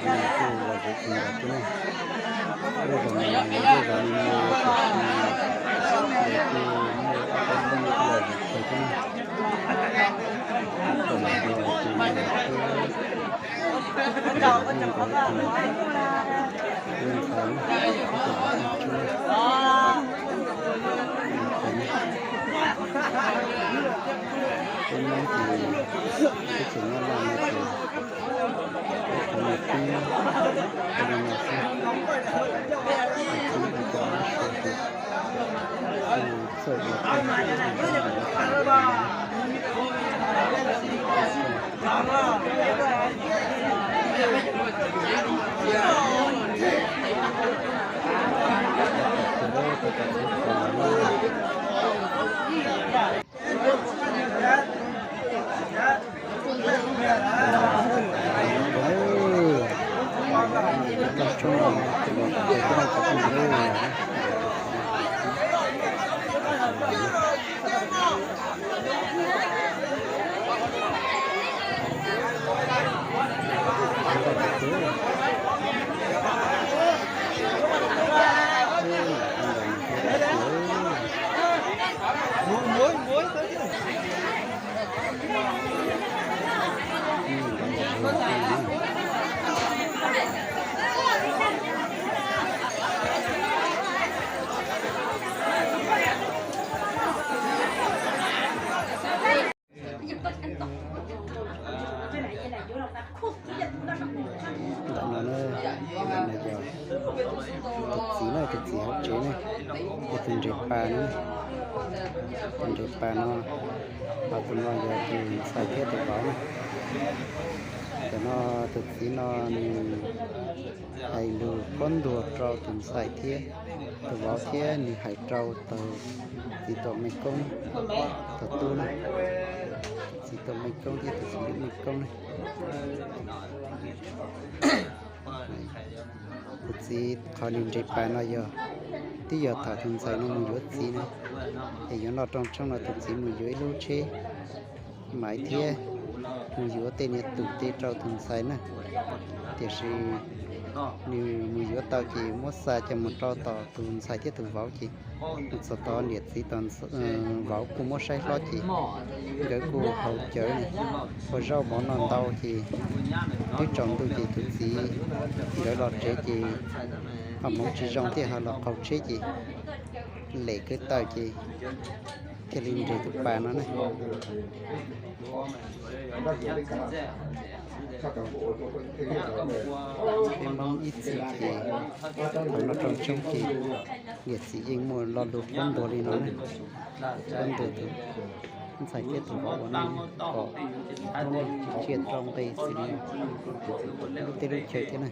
Kuj los zem kawg nkaus thiab na. Lub zos no lub zos me me, tab sis lawv kuj muaj ob peb lub loj zem kawg thiab na. Tab tom los ua tus me nyuam thiab, tus me nyuam ntawd tus me nyuam ntxhais na, tab tom los ua tshoob. Peb Hmoob ces teb chaws Nyab Laj no ces peb cov niam txiv ua li no xwb, niam txiv ua cov lab sua ces txawj ua thiab. Ntawm no na, ntawm no yog tus txiv na, tus txiv hauv tsev na, yog tus nres pas no, tus nres pas no, ho tus no yog tus ntxhais thiab tus vauv na. Ntawm no tus txiv no nws hais lus qhuab ntuas rau tus ntxhais thiab tus vauv thiab nws hais rau tus txiv tus me koob, tus tub na, txiv tus me koob thiab tus txiv me koob na. Tus txiv qhov nws nres pas no yog twb yog thaum tus ntxhais no mus yuav txiv na, es yuav noj rooj tshoob no tus txiv mus yuav ib lub tsheb maiv thiab mus yuav tej niag tus tej rau tus ntxhais na. Tiam sis nws mus yuav tau ces muab xa coj mus rau tom tus ntxhais thiab tus vauv ces mus txog tod niam txiv tus vauv kuj muab saib hlob ces nkawd kuj haus cawv ua zaub mov no ntau ces twb tsaus ntuj ces tus txiv nkawd los tsev ces ho hmoov tsis zoo thiaj ho los qaug tsheb ces lem kwv taw ces thiaj li nres tus pas no na. Peb Hmoob ib txhis ces thaum noj rooj tshoob ces niam txiv yeej muaj lo lus qhuab ntuas li no na, qhuab ntuas tus ntxhais thiab tus vauv ua neej kom tsis tsiaj rau nqi xws li lub teb lub chaw thiab na.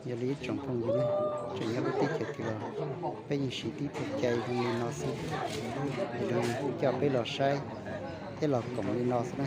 Yog li ib tsoom phooj ywg, tseem nyob lub teb chaws twg los peb yeej siv tib tug cai zoo li no xwb, coj peb los saib thiab los koom li no xwb na.